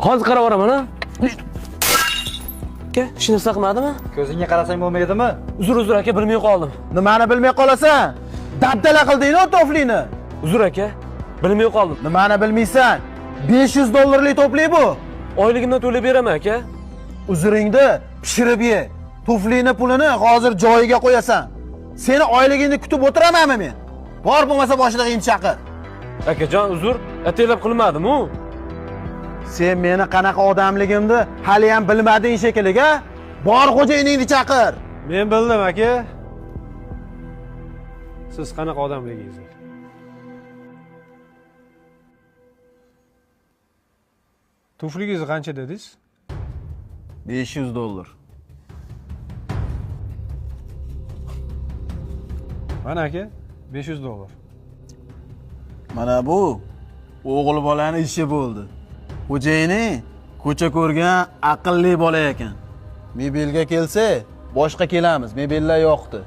Hozir qarab boraman, ha? Aka, hech narsa qilmadimi? Ko'zingga qarasang bo'lmaydimi? Uzr, aka, bilmay qoldim. Nimani bilmay qolasan? Dabdala qilding-ku toflini. Uzr aka, bilmay qoldim. Nimani bilmaysan? 500 dollarlik tofli bu. Oyligimdan to'lab beraman aka. Uzringni pishirib ye. Tuflini pulini hozir joyiga qo'yasan. Seni oyligingni kutib o'tiramanmi men? Bor bo'lmasa boshlig'ingni chaqir. Akajon, uzr, ataylab qilmadim-u. Sen meni qanaqa odamligimni hali ham bilmading shekilli, a? Bor xo'jayiningni chaqir. Men bildim aka. Siz qanaqa odamligingizni. Tufligingiz qancha dedingiz? 500 dollar. Mana aka, 500 dollar. Mana bu o'g'il bolani ishi bo'ldi. Xo'jayining ko'cha ko'rgan aqlli bola ekan. Mebelga kelsa, boshqa kelamiz. Mebellar yoqdi.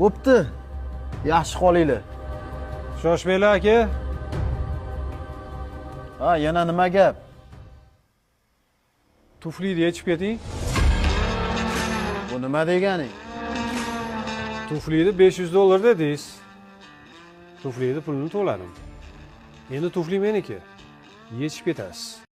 Bo'pti. Yaxshi qolinglar. Shoshmanglar aka. Ha, yana nima gap? Tuflini yechib keting. Bu nima deganing? Tuflini 500 dollar dedingiz. Tuflini pulini to'ladim. Endi tufli meniki. Yechib ketasiz.